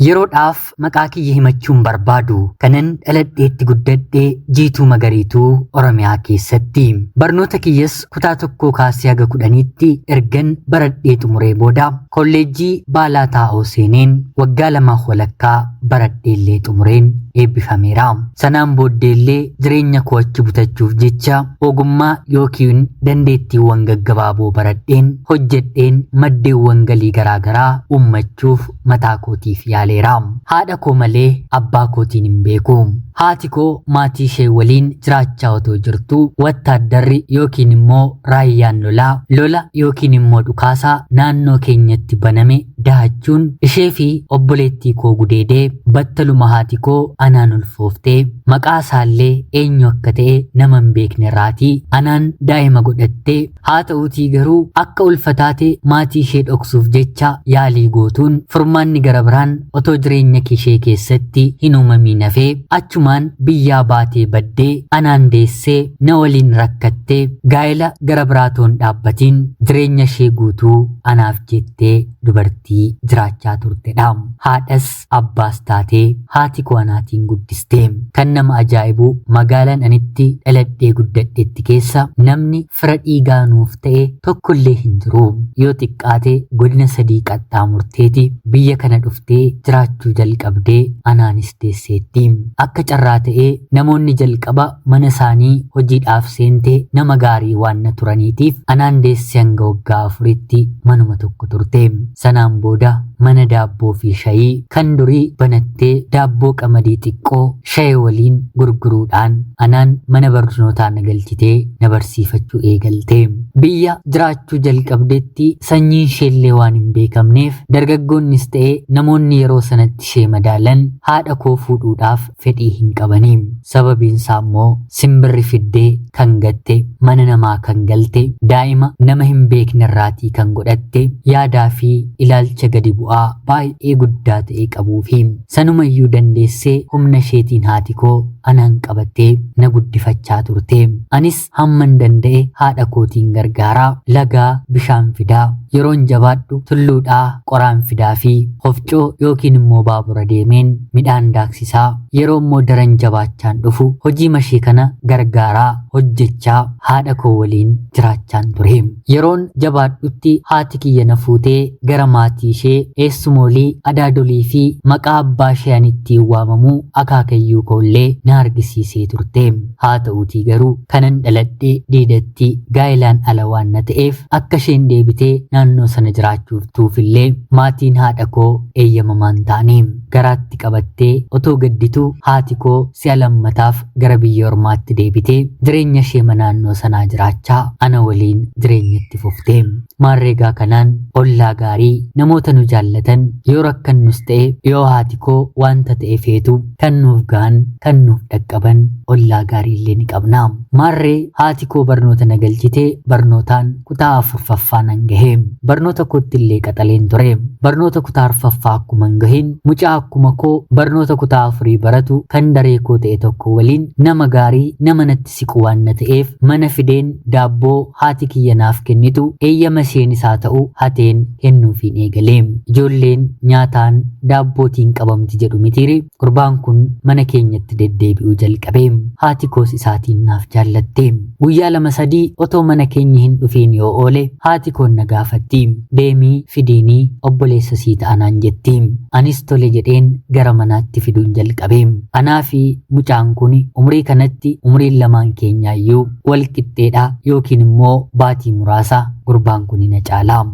Yeroodhaaf maqaa kiyya himachuu hin barbaadu. Kanan dhaladheetti guddadhe Jiituu Magariituu Oromiyaa keessatti. Barnoota kiyyas kutaa tokkoo kaasee haga kudhaniitti ergan baradhee xumuree booda kolleejjii Baalaa Taa'oo seeneen waggaa lamaaf walakkaa baradheellee xumureen eebbifameera. Sanaan booddeellee jireenya koo achi butachuuf jecha ogummaa yookiin dandeettiiwwan gaggabaaboo baradheen hojjedheen maddeewwan galii garaagaraa uummachuuf mataa kootiif yaaleera. Haadha koo malee abbaa kootiin hin beeku. Haati koo maatii ishee waliin jiraachaa otoo jirtuu wattaaddarri yookiin immoo raayyaan lolaa lola yookiin immoo dhukaasaa naannoo keenyatti baname dahachuun ishee fi obboleettii koo gudeedee battaluma haati koo anaan ulfooftee maqaa isaallee eenyu akka ta'e nama hin beekne irraatii anaan daa'ima godhattee haa ta'uutii garuu akka ulfataate maatii ishee dhoksuuf jecha yaalii gootuun furmaanni gara biraan otoo jireenya ishee keessatti hin uumamiin hafee achumaan biyyaa baatee baddee anaan deessee na waliin rakkattee gaa'ela gara biraatoon dhaabbatiin jireenya ishee guutuu anaaf jettee dubartii jiraachaa turtedha. Haadhas abbaas taatee haati koo anaatiin guddiste. Kan nama ajaa'ibu magaalaan anitti dhaladhee guddadhetti keessa namni fira dhiigaa nuuf ta'e tokkollee hin jiru. Yoo xiqqaate godina sadii qaxxaamurteeti biyya kana dhuftee jiraachuu jalqabdee anaanis deesseetti. Akka carraa ta'ee namoonni jalqaba mana isaanii hojiidhaaf seente nama gaarii waan na turaniitiif anaan deesse hanga waggaa afuritti manuma tokko turte. Sanaan booda mana daabboo fi shayii kan durii banattee daabboo qamadii xiqqoo shayee waliin gurguruudhaan anaan mana barnootaa na galchitee na barsiifachuu eegalte. Biyya jiraachuu jalqabdetti sanyiin isheellee waan hin beekamneef dargaggoonnis ta'e namoonni yeroo sanatti ishee madaalan haadha koo fuudhuudhaaf fedhii hin qabanii. Sababiin isaa immoo simbirri fiddee kan gatte, mana namaa kan galte, daa'ima nama hin beekne irraatii kan godhatte, yaadaa fi ilaalcha gadi bu'aa baay'ee guddaa ta'e qabuufi sanumayyuu dandeessee humna isheetiin haati koo anaan qabattee na guddifachaa turte. Anis hamman danda'e haadha kootiin gargaaraa, lagaa bishaan fidaa, yeroon jabaadhu tulluudhaa qoraan fidaa fi hofcoo yookiin immoo baabura deemeen midhaan daaksisaa, yeroo immoo daran jabaachaan dhufu hojii mashee kana gargaaraa hojjechaa haadha koo waliin jiraachaan ture. Yeroon jabaadhutti haati kiyya na fuutee gara maatii ishee eessumoolii, adaadolii fi maqaa abbaa ishee ani ittiin waamamuu akaakayyuu koollee na argisiisee turte. Haa ta'uutii garuu kanan dhaladhe diidatti gaa'ilaan ala waan na ta'eef akka isheen deebitee naannoo sana jiraachuuf tuufillee maatiin haadha koo eeyyamamaan ta'anii garaatti qabattee otoo gaddituu haati koo si'a lammataaf gara biyya ormaatti deebitee jireenya ishee naannoo sanaa jiraachaa ana waliin jireenyatti fufte. Maarreegaa kanaan ollaa gaarii namoota nu jaallatan yoo rakkannus ta'e yoo haati koo wanta ta'e feetu kan nuuf ga'an kan nuuf dhaqqaban ollaa gaarii illee ni qabna. Maarree haati koo barnoota na galchitee barnootaan kutaa afurfaffaa nan gahe. Barnoota kootti illee qaxaleen ture. Barnoota kutaa arfaffaa akkuma hin gahin mucaa akkuma koo barnoota kutaa afurii baratu kan daree koo ta'e tokko waliin nama gaarii nama natti siqu waan na ta'eef mana fideen daabboo haati kiyya naaf kennitu eeyyama isheen isaa ta'u hateen kennuufiin eegale. Ijoolleen nyaataan daabbootiin qabamti jedhu mitiiri. Gurbaan kun mana keenyatti deddeebi'uu jalqabe. Haati koos isaatiin naaf jaallatte. Guyyaa lama sadii otoo mana keenya hin dhufiin yoo oole haati koon na gaafatti. Deemii fidiinii obboleessa sii ta'anaan jetti. Anis tole jedheen gara manaatti fiduun jalqabe. Anaa fi mucaan kun umrii kanatti umriin lamaan keenyaayyuu wal qixxeedha yookiin immoo baatii muraasa gurbaan kun na caala.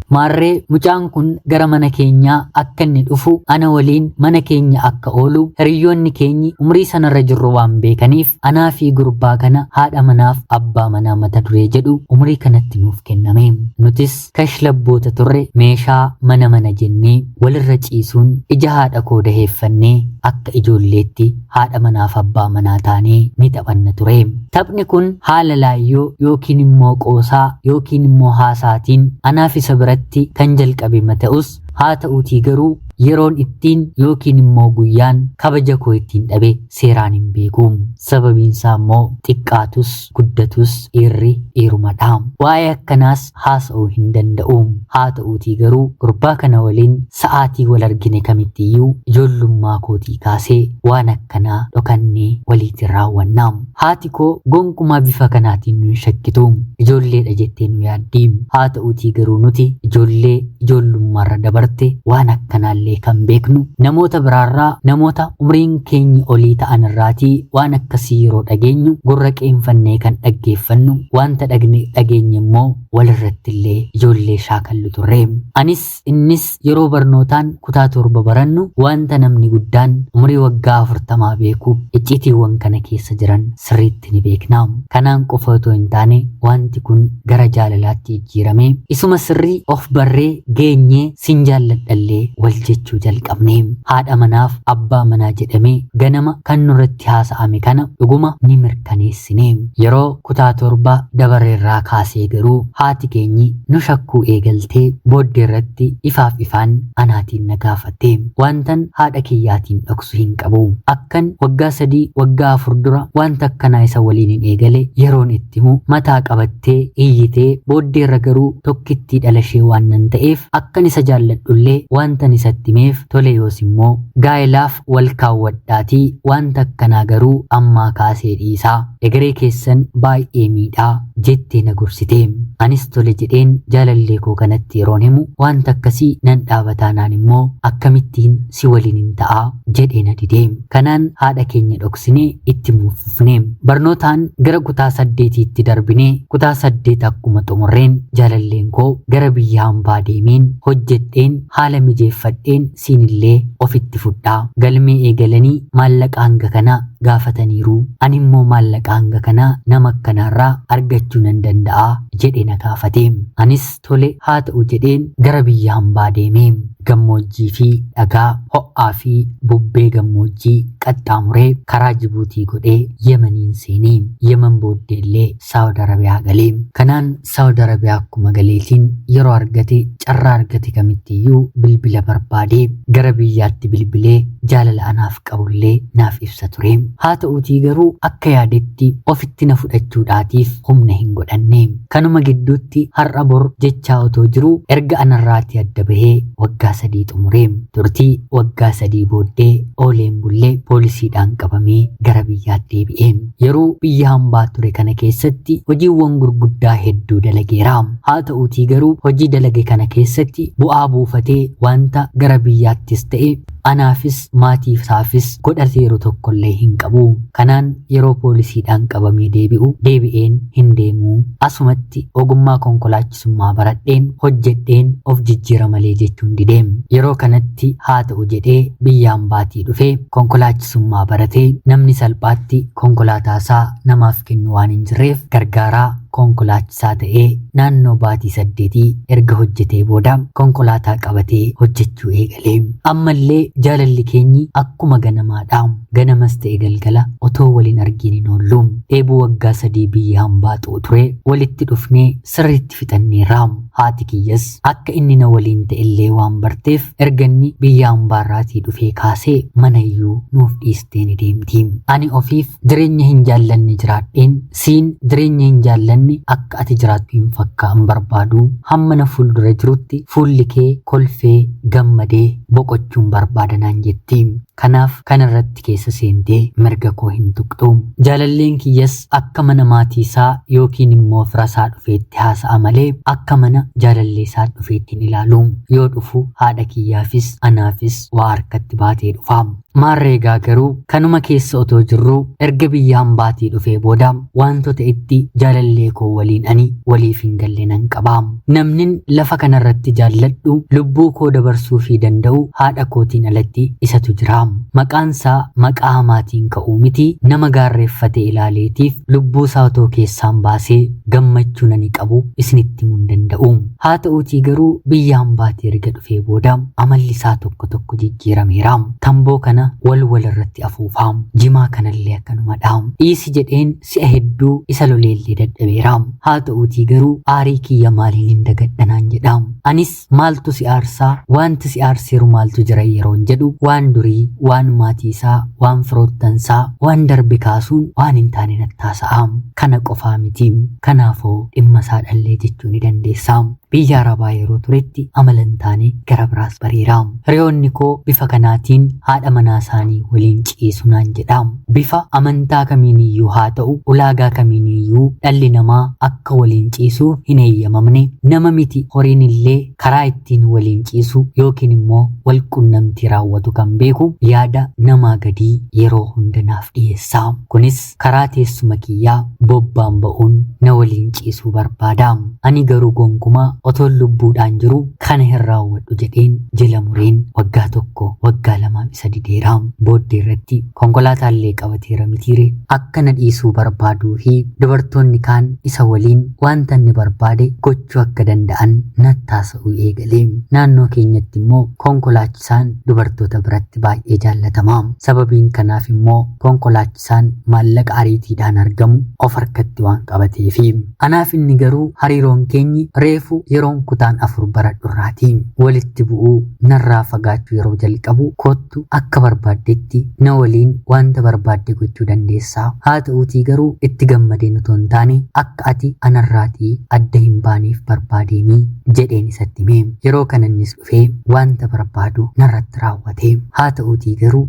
Maarree mucaan kun gara mana keenyaa akka inni dhufu ana waliin mana keenya akka oolu hiriyyoonni keenyi umrii sanarra jirru waan beekaniif anaa fi gurbaa kana haadha manaaf abbaa manaa mata duree jedhu umrii kanatti nuuf kenname. Nutis kashlabboota turre meeshaa mana mana jennee walirra ciisuun ija haadha koo daheeffannee akka ijoolleetti haadha manaaf abbaa manaa taanee ni taphanna ture. Taphni kun haala laayyoo yookiin immoo qoosaa yookiin immoo haasaatiin anaaf isa biratti kan jalqabe ta'us haa ta'uutii garuu yeroon ittiin yookiin immoo guyyaan kabaja koo ittiin dhabe seeraan hin beeku. Sababiin isaa immoo xiqqaatus guddatus dhiirri dhiirumadha. Waa'ee akkanaas haasa'uu hin danda'u. Haa ta'uutii garuu gurbaa kana waliin sa'aatii wal argine kamittiyyuu ijoollummaa kootii kaasee waan akkanaa dhokannee waliitiin raawwanna. Haati koo gonkumaa bifa kanaatiin nu hin shakkitu. Ijoolleedha jettee nu yaaddi. Haa ta'uutii garuu nuti ijoollee ijoollummaarra dabarte waan akkanaallee kan beeknu namoota biraarraa, namoota umriin keenya olii ta'an irraatii waan akkasii yeroo dhageenyu gurra qeenfannee kan dhaggeeffannu, wanta dhagne dhageenye immoo walirratti illee ijoollee shaakallu turre. Anis innis yeroo barnootaan kutaa 7 barannu wanta namni guddaan umurii waggaa 40 beeku icciitiiwwan kana keessa jiran sirriitti ni beekna. Kanaan qofa otoo hin taane wanti kun gara jaalalaatti jijjiirame, isuma sirrii of barree geenyee sin jaalladhallee wal jechuu jalqabne. Haadha manaaf abbaa manaa jedhamee ganama kan nurratti haasa'ame kana dhuguma ni mirkaneessine. Yeroo kutaa 7 dabareerraa kaasee garuu haati keenyi nu shakkuu eegaltee booddee irratti ifaaf ifaan anaatiin na gaafatte. Wantan haadha kiyyaatiin dhoksu hin qabu. Akkan waggaa 3 waggaa 4 dura wanta akkanaa isa waliin hin eegale yeroon itti himu mataa qabattee iyyitee, booddeerra garuu tokkittii dhala ishee waan nan ta'eef akkan isa jaalladhullee wantan isatti himeef tole, yoos immoo gaa'ilaaf wal kaawwadhaatii wanta akkanaa garuu ammaa kaasee dhiisaa, egeree keessan baay'ee miidhaa jettee na gorsite. Anis tole jedheen jaalallee koo kanatti yeroon himu wanta akkasii nan dhaabataanaan immoo akkamittiin si waliin hin ta'aa jedhee na dide. Kanaan haadha keenya dhoksinee itti muufufne. Barnootaan gara kutaa 8tti darbinee kutaa 8 akkuma xumurreen jaalalleen koo gara biyya hambaa deemeen hojjedheen haala mijeeffadheen siinillee ofitti fudhaa. Galmee eegalanii maallaqa hanga kana gaafataniiru. Ani immoo maallaqa hanga kanaa nama akkanaarraa argachuu nan danda'a jedhe na gaafate. Anis tole haa ta'u jedheen gara biyya hambaa deeme. Gammoojjii fi dhagaa ho'aa fi bubbee gammoojjii qaxxaamuree karaa Jibuutii godhee Yemeniin seenee, Yemen booddeellee Saawud Arabiyaa galee. Kanaan Saawud Arabiyaa akkuma galeetiin yeroo argate, carraa argate kamittiyyuu bilbila barbaadee gara biyyaatti bilbilee jaalala anaaf qabullee naaf ibsa ture. Haa ta'uutii garuu akka yaadetti ofitti na fudhachuudhaatiif humna hin godhanne. Kanuma gidduutti har'a bor jechaa otoo jiruu erga anarraatii adda bahee waggaa 3 xumure. Turtii waggaa 3 booddee ooleen bullee poolisiidhaan qabamee gara biyyaatti deebi'e. Yeroo biyya hambaa ture kana keessatti hojiiwwan gurguddaa hedduu dalageera. Haa ta'uutii garuu hojii dalage kana keessatti bu'aa buufatee wanta gara biyyaattis ta'e anaafis maatiisaafis godhateeru tokkollee hin qabu. Kanaan yeroo poolisiidhaan qabamee deebi'u deebi'een hin deemu. Asumatti ogummaa konkolaachisummaa baradheen hojjedheen of jijjiira malee jechuun dideem. Yeroo kanatti haa ta'u jedhee biyya hambaatii dhufee konkolaachisummaa baratee namni salphaatti konkolaataasaa namaaf kennu waan hin jirreef gargaaraa konkolaachisaa ta'ee naannoo baatii 8 erga hojjetee booda konkolaataa qabatee hojjechuu eegale. Ammallee jaalalli keenyi akkuma ganamaadha. Ganamas ta'e galgala otoo waliin argin hin oollu. Dheebuu waggaa 3 biyya hambaa ture walitti dhufnee sirriitti fixanneerra. Haati kiyyas akka inni na waliin ta'ellee waan barteef erga inni biyya hambaarraatii dhufee kaasee manayyuu nuuf dhiistee ni deemti. Ani ofiif jireenya hin jaallanne jiraadheen siin jireenya hin jaallanne akka ati jiraattu hin fakkaan barbaadu. Hamma na fuuldura jirutti fuulli kee kolfee gammadee boqochuun barbaada naan jetti. Kanaaf kanarratti keessa seentee mirga koo hin tuqxu. Jaalalleen kiyyas akka mana maatii isaa yookiin immoo fira isaa dhufeetti haasa'a malee akka mana jaalallee isaa dhufeetti hin ilaalu. Yoo dhufu haadha kiyyaafis anaafis waa harkatti baatee dhufa. Maarreegaa garuu kanuma keessa otoo jirruu erga biyya hambaatii dhufee booda wantoota itti jaalallee koo waliin ani waliif hin galle nan qaba. Namnin lafa kanarratti jaalladhu lubbuu koo dabarsuu fi danda'u haadha kootiin alatti isatu jira. Maqaan isaa maqaa hamaatiin ka'uu miti, nama gaarreeffate ilaaleetiif lubbuu isaa otoo keessaan baasee gammachuu nani qabu isinitti himuu hin danda'u. Haa ta'uutii garuu biyya hambaatii erga dhufee booda amalli isaa tokko tokko jijjiirameera. Tamboo kana wal wal irratti afuufa. Jimaa kanallee akkanumadha. Dhiisi jedheen si'a hedduu isa loleellee dadhabeera. Haa ta'uutii garuu aarii kiyya maaliin hin dagadhanaan jedha. Anis maaltu si aarsaa, wanti si aarseeru maaltu jira yeroon jedhu waan durii, waan maatii isaa, waan firoottansaa, waan darbe kaasuun waan hin taane natti haasa'a. Kana qofaa miti. Kanaafoo dhimma isaa dhallee jechuu ni dandeessa. Biyya Arabaa yeroo turetti amala hin taane gara biraas bareera. Hiriyoonni koo bifa kanaatiin haadha manaa isaanii waliin ciisu naan jedha. Bifa amantaa kamiiniyyuu haa ta'u, ulaagaa kamiiniyyuu dhalli namaa akka waliin ciisu hin eeyyamamne. Nama miti horiin illee karaa ittiin waliin ciisu yookiin immoo wal qunnamtii raawwatu kan beeku yaada namaa gadii yeroo hunda naaf dhiyeessa. Kunis karaa teessuma kiyyaa bobbaan ba'uun na waliin ciisuu barbaada. Ani garuu gonkumaa otoon lubbuudhaan jiru kana hin raawwadhu jedheen jila mureen waggaa 1 waggaa 2 isa dideera. Booddee irratti konkolaataallee qabateera mitiire akka na dhiisuu barbaaduu fi dubartoonni kaan isa waliin wanta inni barbaade gochuu akka danda'an natti haasa'uu eegale. Naannoo keenyatti immoo konkolaachisaan dubartoota biratti baay'ee jaallatama. Sababiin kanaaf immoo konkolaachisaan maallaqa ariitiidhaan argamu of harkatti waan qabateefi. Anaaf inni garuu hariiroon keenyi reefu yeroon kutaan 4 baradhurraati. Walitti bu'uu narraa fagaachuu yeroo jalqabu kottu akka barbaaddetti na waliin wanta barbaadde gochuu dandeessaa. Haa ta'uutii garuu itti gammadeen otoo hin taane akka ati anarraatii adda hin baaneef barbaadeenii jedheen isatti hime. Yeroo kana innis dhufee wanta barbaadu narratti raawwate. Haa ta'uutii garuu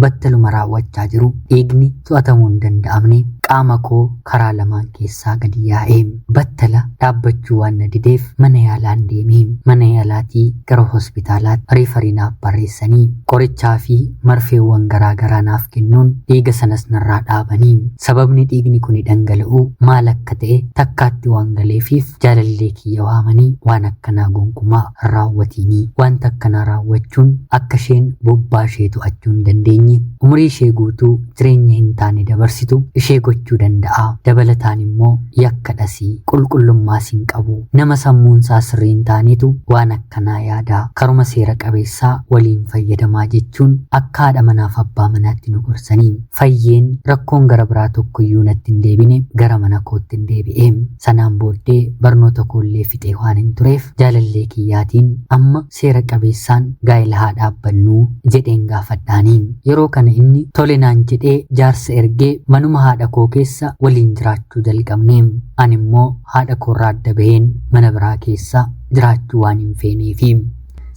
battaluma raawwachaa jiru dhiigni to'atamuu hin danda'amne qaama koo karaa lamaan keessaa gadi yaa'e. Battala dhaabbachuu waan na dideef mana yaalaan deeme. Mana yaalaatii gara hospitaalaatti riifarii naaf barreessanii qorichaa fi marfeewwan garaa garaa naaf kennuun dhiiga sanas narraa dhaabanii. Sababni dhiigni kun dhangala'u maal akka ta'e takkaatti waan galeefiif jaalallee kiyya waamanii waan akkanaa gonkumaa raawwatiinii. Wanta akkanaa raawwachuun akka isheen bobbaa ishee to'achuu hin dandeenye, umurii ishee guutuu jireenya hin taane dabarsitu ishee gochuu danda'a. Dabalataan immoo yakka dhasii qulqullummaas hin qabu. Nama sammuun isaa sirrii hin taanetu waan akkanaa yaada. Karuma seera qabeessaa waliin fayyadamaa jechuun akka haadha manaaf abbaa manaatti nu gorsanii. Fayyeen rakkoon gara biraa tokkoyyuu natti hin deebine gara mana kootti hin deebi'e. Sanaan booddee barnoota koollee fixee waan hin tureef jaalallee kiyyaatiin amma seera qabeessaan gaa'ela haa dhaabbannuu jedheen gaafadhaanii. Yeroo kana inni tole naan jedhee jaarsa ergee manuma haadha koo keessa waliin jiraachuu jalqabne. Ani immoo haadha koorraa adda baheen mana biraa keessa jiraachuu waan hin feeneefi.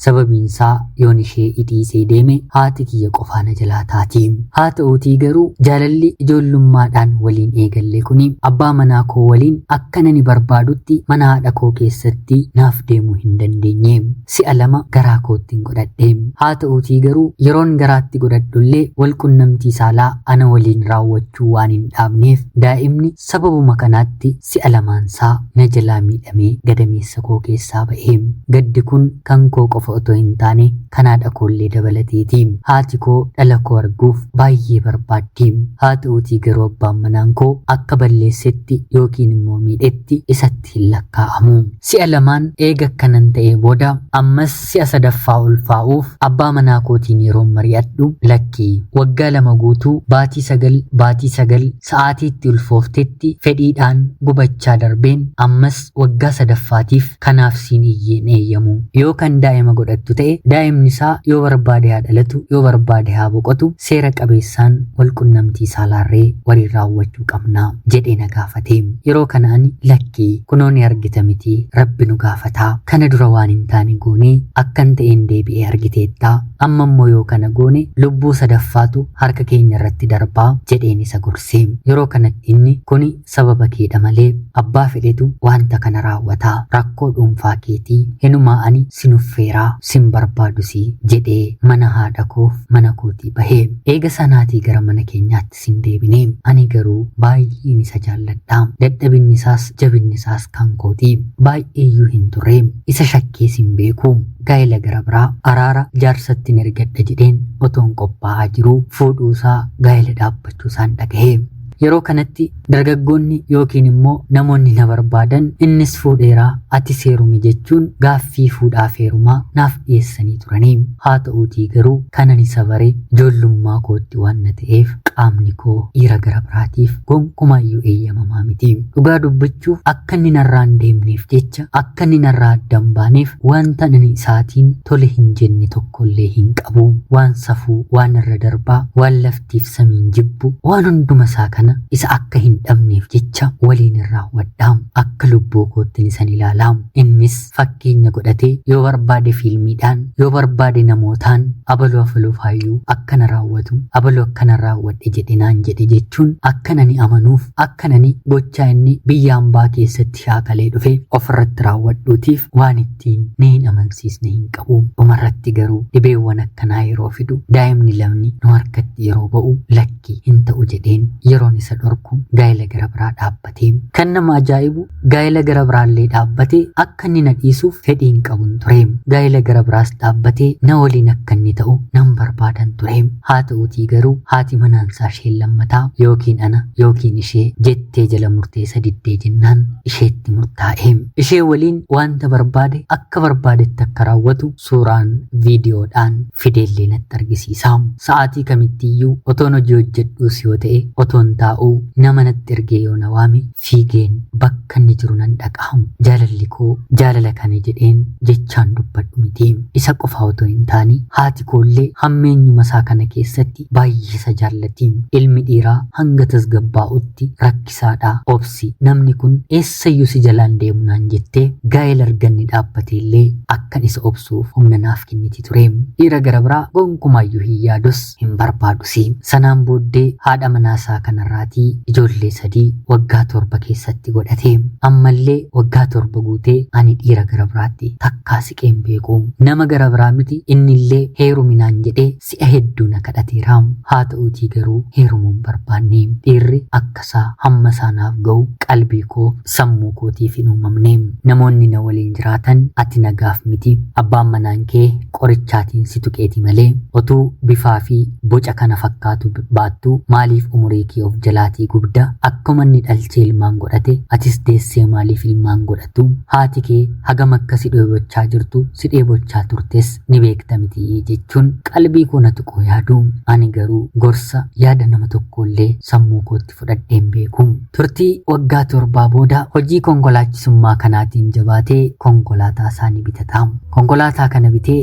Sababiinsaa yoon ishee dhiisee deeme haati kiyya qofaa na jalaa taati. Haa ta'uutii garuu jaalalli ijoollummaadhaan waliin eegalle kuni abbaa manaa koo waliin akka nani barbaadutti mana haadha koo keessatti naaf deemuu hin dandeenye. Si'a 2 garaa kootti hin godhadhe. Haa ta'uutii garuu yeroon garaatti godhadhullee wal qunnamtii saalaa ana waliin raawwachuu waan hin dhaabneef daa'imni sababuma kanaatti si'a lamaansaa na jalaa miidhamee gadameessa koo keessaa ba'e. Gaddi kun kan koo qofa otoo hin taane kan haadha koollee dabalateeti. Haati koo dhala koo arguuf baay'ee barbaaddi. Haa ta'uutii garuu abbaan manaan koo akka balleessetti yookiin immoo miidhetti isatti hin lakkaa'amu. Si'a lamaan eega akkanan ta'ee booda ammas si'a sadaffaa ulfaa'uuf abbaa manaa kootiin yeroon mari'adhu lakkii waggaa 2 guutuu baatii 9 baatii 9 sa'aatii itti ulfooftetti fedhiidhaan gubachaa darbeen ammas waggaa sadaffaatiif kanaaf siin iyyeen eeyyamu. Yoo kan daa'ima godhattu ta'e daa'imni isaa yoo barbaade haa dhalatu yoo barbaade haa boqotu seera qabeessaan wal qunnamtii saalaarree waliin raawwachuu qabna jedhee na gaafate. Yeroo kana ani lakkii kunoo ni argita miti rabbi nu gaafataa kana dura waan hin taane goonee akkan ta'een deebi'ee argiteetta amma immoo yoo kana goone lubbuu sadaffaatu harka keenya irratti darbaa jedheen isa gorse. Yeroo kanatti inni kuni sababa keedha malee abbaa fedhetu wanta kana raawwataa rakkoo dhuunfaa keetii hinumaa ani si nuffeeraa sin barbaadusii jedhee mana haadha koof mana kootii bahee. Eega sanaatii gara mana keenyaatti sin deebine. Ani garuu baay'een isa jaalladha. Dadhabinni isaas jabinni isaas kan kootii. Baay'eeyyuu hin turre. Isa shakkees hin beeku. Gaa'ela gara biraa araara jaarsatti ergadha jedheen otoon qophaa'aa jiruu fuudhuusaa gaa'ela dhaabbachuusaan dhagahe. Yeroo kanatti dargaggoonni yookiin immoo namoonni na barbaadan innis fuudheeraa ati seerumi jechuun gaaffii fuudhaa feerumaa naaf dhiyeessanii turanii. Haa ta'uutii garuu kanan isa bare ijoollummaa kootti waan na ta'eef Qaamni koo dhiira gara biraatiif gonkumaayyuu eeyyamamaa miti. Dhugaa dubbachuuf akka inni narraa hin deemneef jecha, akka inni narraa adda hin baaneef wanta ani isaatiin tole hin jenne tokkollee hin qabu. Waan safuu, waan irra darbaa, waan laftiif samiin jibbu, waan hunduma isaa kana isa akka hin dhabneef jecha waliin hin raawwadha. Akka lubbuu koottin isan ilaala. Innis fakkeenya godhatee yoo barbaade fiilmiidhaan, yoo barbaade namootaan abaluu abaluu faayyuu akkana raawwatu, abaluu akkana raawwadhe jedhe naan jedhe jechuun akkan ani amanuuf, akkan ani gochaa inni biyya hambaa keessatti shaakalee dhufe ofirratti raawwadhuutiif waan ittiin na hin amansiisne hin qabu. Dhumarratti garuu dhibeewwan akkanaa yeroo fidu, daa'imni lamni nu harkatti yeroo ba'u, lakki hin ta'u jedheen yeroon isa dhorku gaa'ela gara biraa dhaabbatee. Kan nama ajaa'ibu, gaa'ela gara biraallee dhaabbatee akka inni na dhiisuuf fedhii hin qabun ture. Gaa'ela gara biraas dhaabbatee na waliin akka inni ta'u nan barbaadan ture. Haa ta'uutii garuu haati manaansaa isheen lammataa yookiin ana yookiin ishee jettee jala murteessa diddee jennaan isheetti murtaa'e. Ishee waliin wanta barbaade akka barbaadetti akka raawwatu suuraan viidiyoodhaan fideellee natti argisiisa. Sa'aatii kamittiyyuu otoon hojii hojjedhuus yoo ta'e, otoon taa'uu nama natti ergee yoo na waame, fiigeen bakka inni jiru nan dhaqa. Jaalalli koo jaalala kana jedheen jechaan dubbadhu miti. Isa qofa otoo hin taane haati koollee hammeenyuma isaa kana keessatti baay'ee isa jaallatti. Ilmi dhiiraa hanga tasgabbaa'utti rakkisaadha. Obsi, namni kun eessayyuu si jalaan deemu naan jettee gaa'ela arganni dhaabbate illee akkan isa obsuuf humna naaf kenniti ture. Dhiira gara biraa gonkumaayyuu hin yaadus, hin barbaadusi. Sanaan booddee haadha manaasaa kanarraatii ijoollee 3 waggaa 7 keessatti godhate. Ammallee waggaa 7 guutee ani dhiira gara biraatti takkaa siqee hin beeku. Nama gara biraa miti, innillee heeruminaan jedhee si'a hedduu na kadhateera. Haa ta'uutii garuu heerumuu hin barbaanne. Dhiirri akkasaa hamma isaa naaf ga'u qalbii koo sammuu kootiif hin uumamne. Namoonni na waliin jiraatan ati nagaaf miti, abbaan manaan kee qorichaatiin si tuqeeti malee otuu bifaa fi boca kana fakkaatu baattuu maaliif umurii kee of jalaatii gubda? Akkuma inni dhalchee ilmaan godhate atis deessee maaliif ilmaan godhattu? Haati kee hagam akka si dheebochaa jirtu, si dheebochaa turtes ni beekta miti jechuun qalbii koo na tuquu yaadu. Ani garuu gorsa yaada nama tokkollee sammuu kootti fudhadhee hin beeku. Turtii waggaa 7 booda hojii konkolaachisummaa kanaatiin jabaatee konkolaataa isaa ni bitata. Konkolaataa kana bitee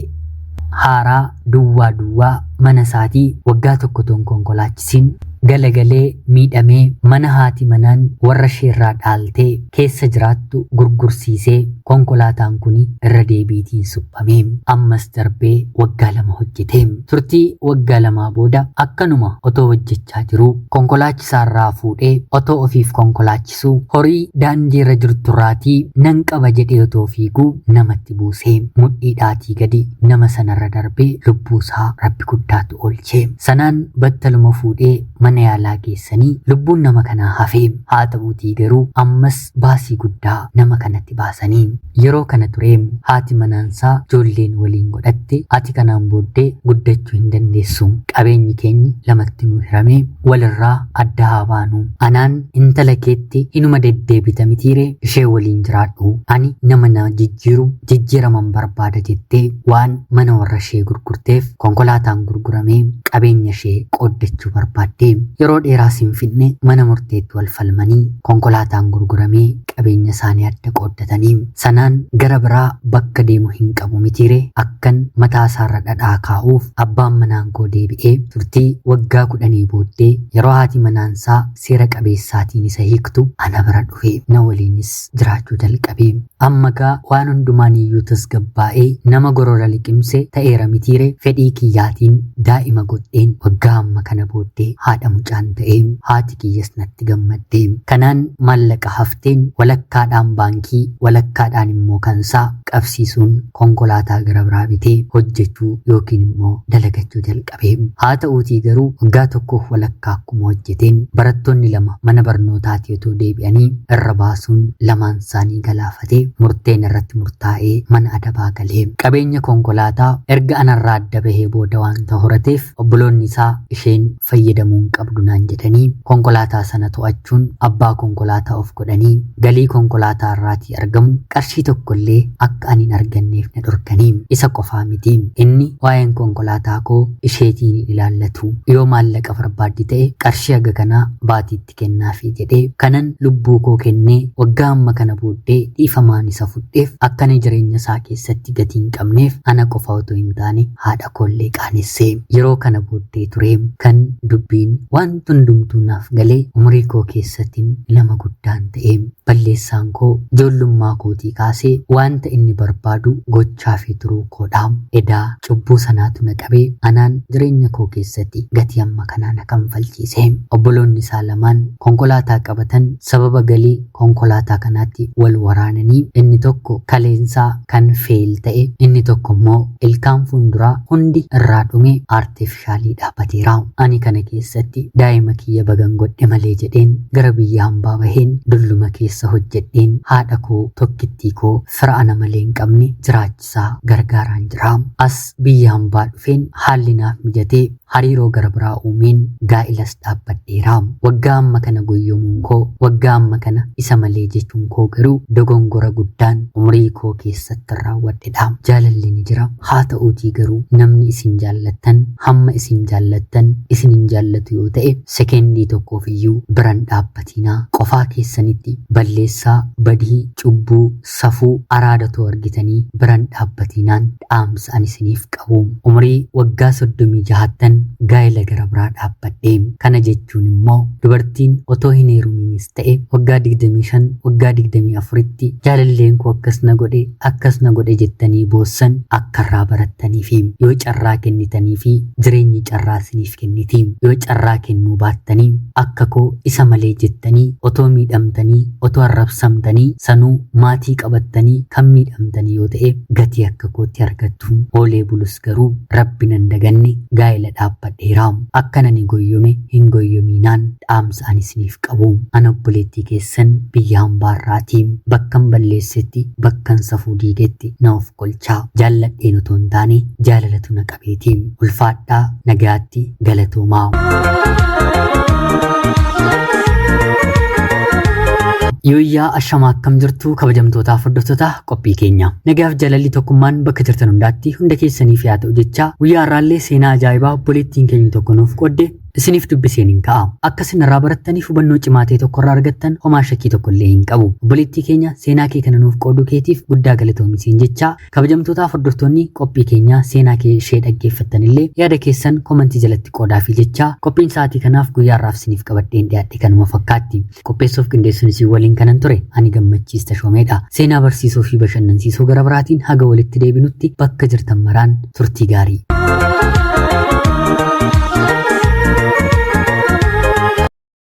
haaraa duwwaa duwwaa mana isaatii waggaa tokko toon konkolaachisiin galagalee miidhamee mana haati manaan warra isheerraa dhaaltee keessa jiraattu gurgursiisee konkolaataan kun irra deebiitiin suphame. Ammas darbee waggaa 2 hojjete. Turtii waggaa 2 booda akkanuma otoo hojjechaa jiruu konkolaachisaarraa fuudhee otoo ofiif konkolaachisuu horii daandii irra jirturraatii nan qaba jedhee otoo fiiguu namatti buusee mudhiidhaatii gadi nama sanarra darbee lubbuusaa rabbi guddaatu oolche. Sanaan battaluma fuudhee mana yaalaa geessanii lubbuun nama kanaa hafe. Haa ta'uutii garuu ammas baasii guddaa nama kanatti baasanii. Yeroo kana ture haati manaansaa ijoolleen waliin godhatte ati kanaan booddee guddachuu hin dandeessu. Qabeenyi keenyi lamatti nu hirame, walirraa adda haa baanu. Anaan intala keetti inuma deddeebita mitiiree, ishee waliin jiraadhu. Ani nama na jijjiiru jijjiiraman barbaada jettee waan mana warra ishee gurgurteef konkolaataan gurguramee qabeenya ishee qooddachuu barbaadde. Yeroo dheeraas hin fidne, mana murteetti wal falmanii konkolaataan gurguramee qabeenya isaanii adda qooddatanii. Sanaan gara biraa bakka deemu hin qabu mitiiree, akkan mataa isaarra dhadhaa kaa'uuf abbaan manaan koo deebi'ee turtii waggaa 10 booddee yeroo haati manaansaa seera qabeessaatiin isa hiiktu ana bira dhufe, na waliinis jiraachuu jalqabe. Amma gaa waan hundumaan iyyuu tasgabbaa'ee nama gorora liqimse ta'eera mitiire, fedhii kiyyaatiin daa'ima godheen waggaa amma kana booddee haadha mucaan ta'ee haati kiyyas natti gammadde. Kanaan maallaqa hafteen walakkaadhaan baankii, walakkaadhaan immoo kansaa qabsiisuun konkolaataa gara biraa bitee hojjechuu yookiin immoo dalagachuu jalqabe. Haa ta'uutii garuu waggaa tokkoof walakkaa akkuma hojjeteen barattoonni 2 mana barnootaatii otoo deebi'anii irra baasuun lamaan isaanii galaafatee murteen irratti murtaa'ee mana adabaa galee. Qabeenya konkolaataa erga anarraa adda bahee booda waanta horateef obboloonni isaa isheen fayyadamuu hin qabdu naan jedhanii konkolaataa sana to'achuun abbaa konkolaataa of godhanii galii konkolaataa irraatii argamu qarshii tokkollee akka akka ani hin arganneef na dhorkanii. Isa qofaa miti. Inni waa'een konkolaataa koo isheetiin hin ilaallatu. Yoo maallaqa barbaaddi ta'e qarshii haga kanaa baatiitti kennaafi jedhee kanan lubbuu koo kennee waggaa amma kana booddee dhiifamaan isa fudheef akkana jireenya isaa keessatti gatii hin qabneef ana qofa otoo hin taane haadha koollee qaanesse. Yeroo kana booddee ture kan dubbiin wanti hundumtuu naaf galee umurii koo keessattiin nama guddaan ta'e. Balleessaan koo ijoollummaa kootii kaasee wanta inni barbaadu gochaafii turuu koodha. Edaa cubbuu sanaatu na qabee anaan jireenya koo keessatti gatii amma kanaa na kanfalchiise. Obboloonni isaa lamaan konkolaataa qabatan sababa galii konkolaataa kanaatti wal waraananii inni tokko kaleensaa kan feel ta'e inni tokko immoo ilkaan fuulduraa hundi irraa dhume aartifishaalii dhaabbateera. Ani kana keessatti daa'ima kiyya bagan godhe malee jedheen gara biyya hambaa baheen dulluma keessa hojjedheen haadha koo tokkittii koo fira ana malee hin qabne jiraachisaa gargaaraan jira. As biyya hambaa dhufeen haalli naaf mijatee hariiroo gara biraa uumeen gaa'ilas dhaabbadheera. Waggaa amma kana goyyomuun koo waggaa amma kana isa malee jechuun koo garuu dogongora guddaan umurii koo keessatti raawwadhedha. Jaalalli ni jira. Haa ta'uutii garuu namni isin jaallattan hamma isin jaallattan isin hin jaallatu yoo ta'e sekendii tokkoof iyyuu biran dhaabbatinaa. Qofaa keessanitti balleessaa, badii, cubbuu, safuu, araadatoo argitanii biran dhaabbatinaan dhaamsa ani isiniif qabu. Umurii waggaa 36ttan gaa'ela gara biraa dhaabbadhe. Kana jechuun immoo dubartiin otoo hin heerumiinis ta'e waggaa 25 waggaa 24tti jaalalleen koo akkas na godhe akkas na godhe jettanii boossan akka irraa barattanii fi yoo carraa kennitanii fi jireenyi carraa isiniif kenniti. Yoo carraa kennuu baattanii akka koo isa malee jettanii otoo miidhamtanii otoo arrabsamtanii sanuu maatii qabattanii kan miidhamtanii yoo ta'e gatii akka kootti argattu. Oolee bulus garuu rabbi nan daganne gaa'ela dhaabbadheera. Akka nani goyyome hin goyyominaan dhaamsa ani isiniif qabu. Ana obboleettii keessan biyya hambaarraatii bakkan balleessetti bakkan safuu diigetti na of kolchaa. Jaalladheen otoo hin taane jaalalatu na qabeeti. Ulfaadhaa nagaatti galatoomaa. Yooyyaa ashamaa akkam jirtu kabajamtootaaf hordoftoota qophii keenya. Nagaaf jaalalli tokkummaan bakka jirtan hundaatti hunda keessaniif yaa ta'u jechaa guyyaa har'aallee seenaa ajaa'ibaa obboleettiin keenya tokko nuuf qoodde isiniif dubbiseen hin ka'a. Akka isin irraa barattaniif hubannoo cimaa ta'e tokko irraa argattan homaa shakkii tokko illee hin qabu. Obboleettii keenya seenaa kee kana nuuf qooduu keetiif guddaa galatoomi siin jechaa kabajamtootaaf hordoftoonni qophii keenyaa seenaa kee ishee dhaggeeffattan illee yaada keessan komantii jalatti qoodaafi jechaa qophiin sa'aatii kanaaf guyyaa har'aaf isiniif qabadheen dhiyaadhe kanuma fakkaatti. Qopheessuuf qindeessuun isin waliin kanan ture ani Gammachiis Tashoomeedha. Seenaa barsiisoo fi bashannansiisoo gara biraatiin haga walitti deebinutti bakka jirtan maraan turtii gaarii.